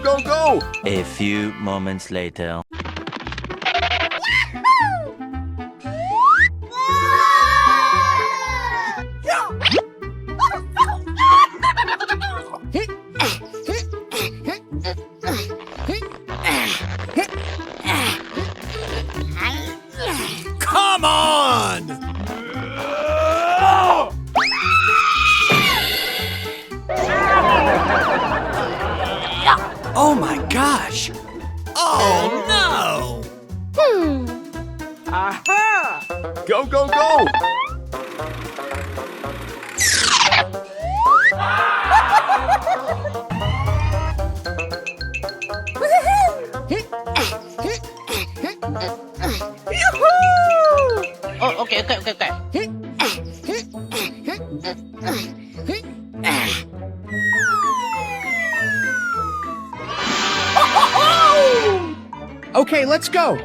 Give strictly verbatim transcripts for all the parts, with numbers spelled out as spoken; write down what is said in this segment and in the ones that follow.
Go, go! A few moments later. Come on! Oh my gosh! Oh no! Hmm. Aha! Go, go, go! Yoo-hoo! Oh, okay, okay, okay, okay. Okay, let's go.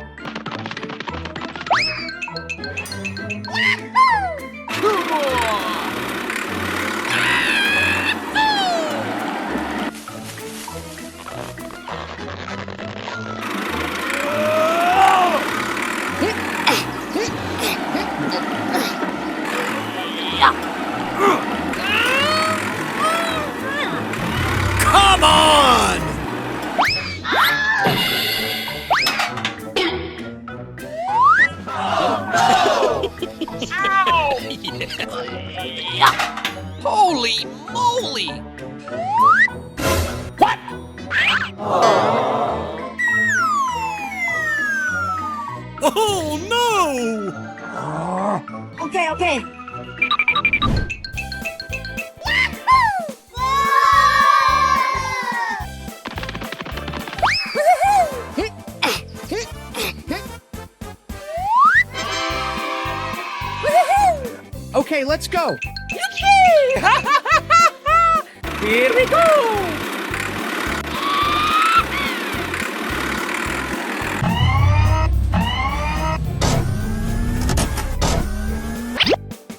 Come on! Holy moly! What? Oh no! Okay, okay. Okay, let's go. Here we go.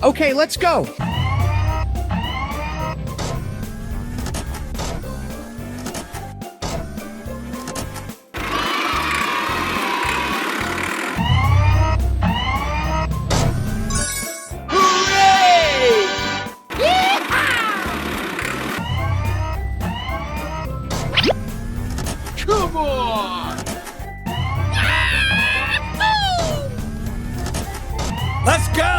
Okay, let's go. Hooray! Yeehaw! Come on! Let's go!